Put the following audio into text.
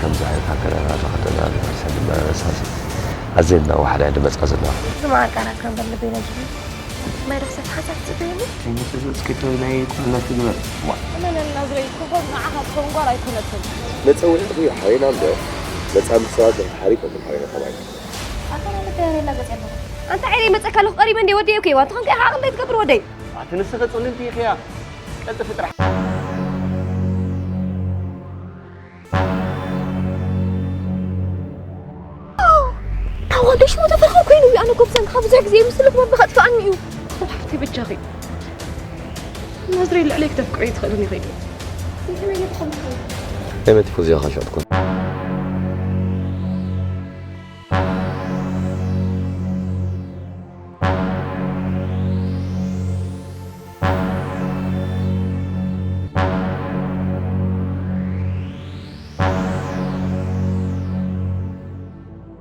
ከምዚ ዓይነት ኣገዳድላ ተኸተልና ንመልሰ ድማ ረሳሲ ኣዘና ዋሕዳ እያ ድመጻ ዘለዋ። ዝመዓርቃና ከም በል ልበይ ነጊሩ ማይ ዶ ክሰቲ ሓንሳብ ትጽበየኒ? ኣይመሰሉ እስኪቶ ናይ ኩሕነት ትግበር። እመነኒ ናዝረይ፣ ኮኾብ ንዓኻ ትኸውን ጓል ኣይኮነትን። መጸውዒ እዩ ሓወይና እምበር መጻምዲ ሰባት ዘኽሓሪ ኣይኮንኩን ሓወይና ተባሂሉ። ኣታ ማለት ተያሬላ ገጽ ኣለኹ። ኣንታ ዓይነ ይመጸካ ኣለኹ ቀሪበ እንደ ወደይ እኮ ይዋ እንተኾንካ ኢኻ ዓቕሊ ትገብር ወደይ። ኣቲ ንስኺ ጽልልቲ ኢኺያ ቀልጥፊ ጥራሕ። ታዋዶ ሽሙ ተፈርኸ ኮይኑ እዩ ኣነ ኮብሰን ካብ ብዙሕ ግዜ ምስሉ ክበብ ከጥፋኣኒ እዩ። ሓፍቲ ብጃኺ ናዝረይ ልዕለይ ክተፍቅሪ ትኽእልን ይኸይዱ። ከመይ ትፈዝያ ካሻትኩም